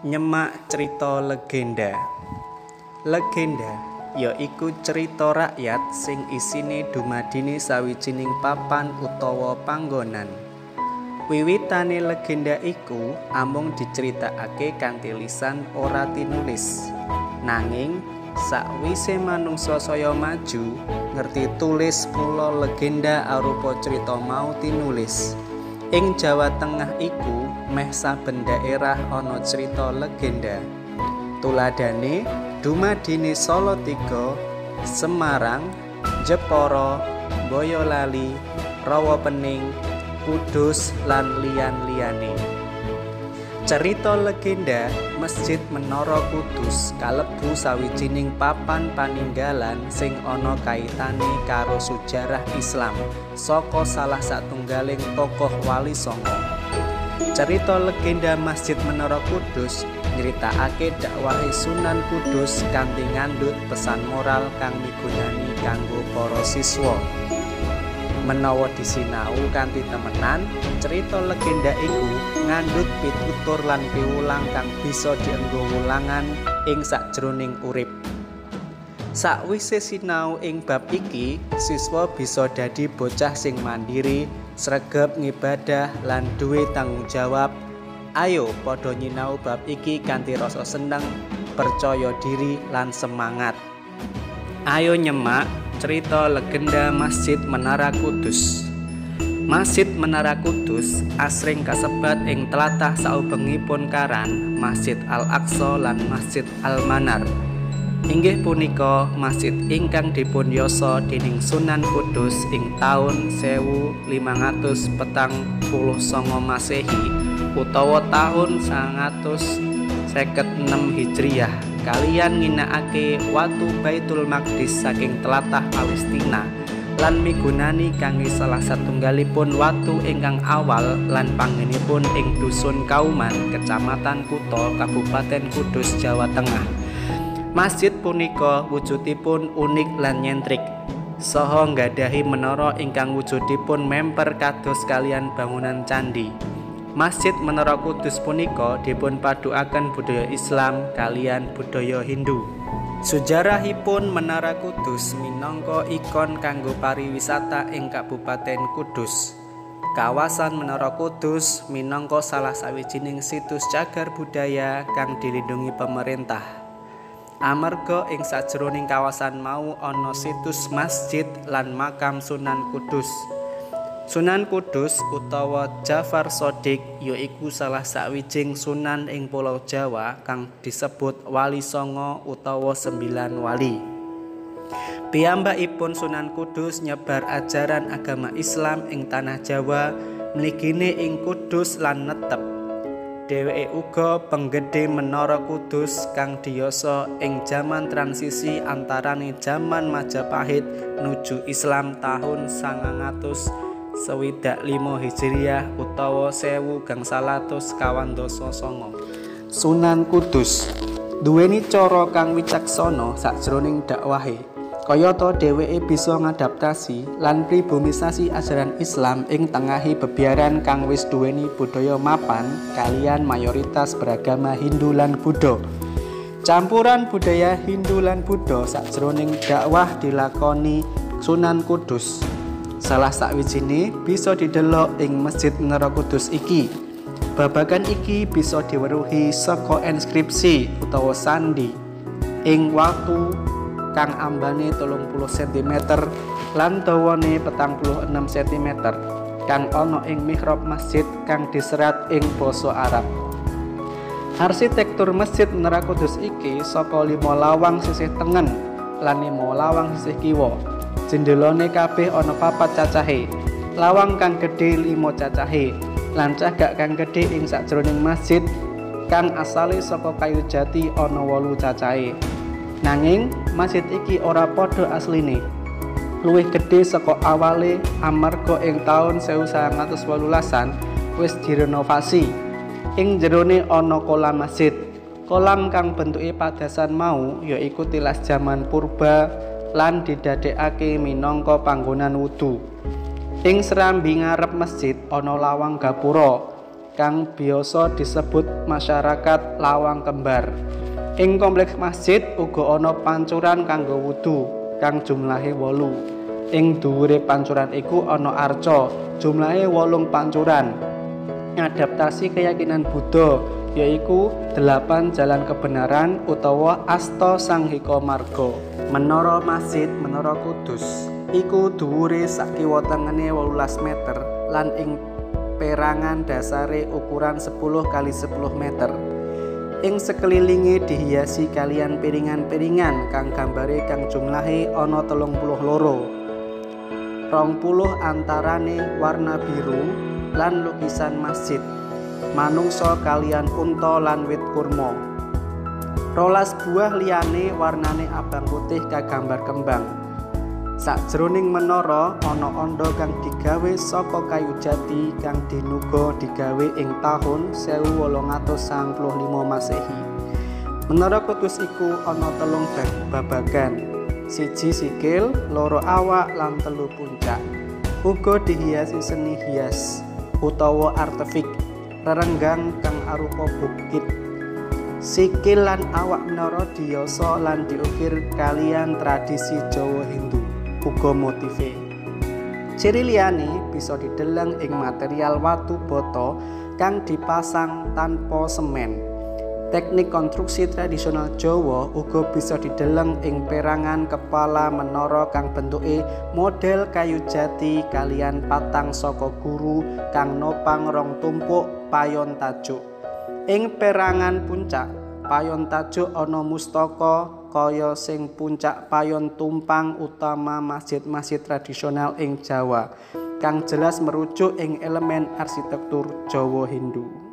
Nyemak crita legenda. Legenda ya iku crita rakyat sing isine dumadine sawijining papan utawa panggonan. Wiwitane legenda iku amung diceritakake kanthi lisan ora tinulis. Nanging sakwise manungsa saya maju, ngerti tulis mula legenda arupa crita mau tinulis. Ing Jawa Tengah iku meh saben daerah ana crita legenda. Tuladhane dumadine Salatiga, Semarang, Jepara, Boyolali, Rawapening, Kudus lan liyan-liyane. Cerita legenda Masjid Menara Kudus kalebu sawijining papan paninggalan sing ana kaitane karo sejarah Islam saka salah satunggaling tokoh Wali Songo. Cerita legenda Masjid Menara Kudus nyritakake dakwahe Sunan Kudus kanthi ngandhut pesan moral kang migunani kanggo para siswa. Menawa disinau kanthi temenan, cerita legenda iku ngandhut pitutur lan piwulang kang bisa dienggo wulangan ing sajroning urip. Sakwise sinau ing bab iki, siswa bisa dadi bocah sing mandiri, sregep ngibadah lan duwe tanggung jawab. Ayo padha nyinau bab iki kanthi rasa seneng, percaya diri lan semangat. Ayo nyemak cerita legenda Masjid Menara Kudus. Masjid Menara Kudus asring kasebat ing tlatah saubengipun karan Masjid Al-Aqsa lan Masjid Al-Manar. Inggih punika masjid ingkang dipun yasa dening Sunan Kudus ing taun 1549 Masehi utawa taun 956 Hijriah kaliyan ngginakake watu Baitul Maqdis saking tlatah Palestina lan migunani kangge salah satunggalipun watu ingkang awal lan panggenipun ing dusun Kauman, Kecamatan Kutha, Kabupaten Kudus, Jawa Tengah. Masjid punika wujudipun unik lan nyentrik, saha nggadahi menara ingkang wujudipun memper kados kaliyan bangunan candi. Masjid Menara Kudus punika dipunpadukaken budaya Islam kaliyan budaya Hindu. Sejarahipun Menara Kudus minangka ikon kanggo pariwisata ing Kabupaten Kudus. Kawasan Menara Kudus minangka salah sawijining situs cagar budaya kang dilindungi pemerintah. Amarga ing sajroning kawasan mau ana situs masjid lan makam Sunan Kudus. Sunan Kudus utawa Jafar Shodiq yaiku salah sawijing sunan ing Pulau Jawa kang disebut Wali Songo utawa 9 Wali. Piyambakipun Sunan Kudus nyebar ajaran agama Islam ing tanah Jawa mligine ing Kudus lan netep. Dheweke uga penggede Menara Kudus kang diyasa ing jaman transisi antarane jaman Majapahit nuju Islam tahun 965 Hijriah utawa 1429. Sunan Kudus duweni cara kang wicaksana sajroning dakwahe. Kayata dheweke bisa ngadaptasi lan pribumisasi ajaran Islam ing tengahi bebiaran kang wis duweni budaya mapan kaliyan mayoritas beragama Hindu lan Buddha. Campuran budaya Hindu lan Buddha sajroning dakwah dilakoni Sunan Kudus. Salah sawijine bisa didelok ing Masjid Menara Kudus iki. Babagan iki bisa diweruhi saka inskripsi utawa sandi ing watu kang ambane 30 cm lan dawane 46 cm kang ana ing mihrab masjid kang diserat ing basa Arab. Arsitektur Masjid Menara Kudus iki saka 5 lawang sisih tengen lan 5 lawang sisih kiwa. Jendelane kabeh ana 4 cacahe. Lawang kang gedhe 5 cacahe lan cagak kang gedhe ing sajroning masjid kang asale saka kayu jati ana 8 cacahe. Nanging masjid iki ora padha asline. Luwih gedhe saka awale amarga ing taun 1918-an wis direnovasi. Ing jerone ana kolam masjid. Kolam kang bentuke padasan mau yaiku tilas jaman purba lan didadekake minangka panggonan wudu. Ing serambi ngarep masjid ana lawang gapura. kang biasa disebut masyarakat Lawang Kembar. Ing kompleks masjid uga ana pancuran kanggo wudu kang jumlahe 8. Ing dhuwure pancuran iku ana arca, jumlahe 8 pancuran. Ngadaptasi keyakinan Buddha yaiku 8 jalan kebenaran utawa Asta Sanghika Marga. Menara Masjid Menara Kudus iku dhuwure sakiwa tengene 18 meter lan ing perangan dasare ukuran 10 x 10 meter. Ing sekelilinge dihiasi kalian piringan-piringan kang gambare kang jumlahe ana 32. 20 antarane warna biru lan lukisan masjid, manungsa kalian unta lan wit kurma. 12 buah liyane warnane abang putih kagambar kembang. Sakjroning menara ana andha kang digawe saka kayu jati kang dinuga digawe ing tahun 1895 Masehi. Menara Kudus iku ana 3 babagan, 1 sikil, 2 awak lan 3 puncak. Uga dihiasi seni hias utawa artefik rerenggang kang arupa bukit. Sikil lan awak menara diyasa lan diukir kalian tradisi Jawa Hindu, uga motife. Ciri liyane bisa dideleng ing material watu bata kang dipasang tanpa semen. Teknik konstruksi tradisional Jawa uga bisa dideleng ing perangan kepala menara kang bentuke model kayu jati kalian patang saka guru kang nopang rong tumpuk payon tajuk. Ing perangan puncak payon tajuk ana mustaka kaya sing puncak payon tumpang utama masjid-masjid tradisional ing Jawa kang jelas merujuk ing elemen arsitektur Jawa Hindu.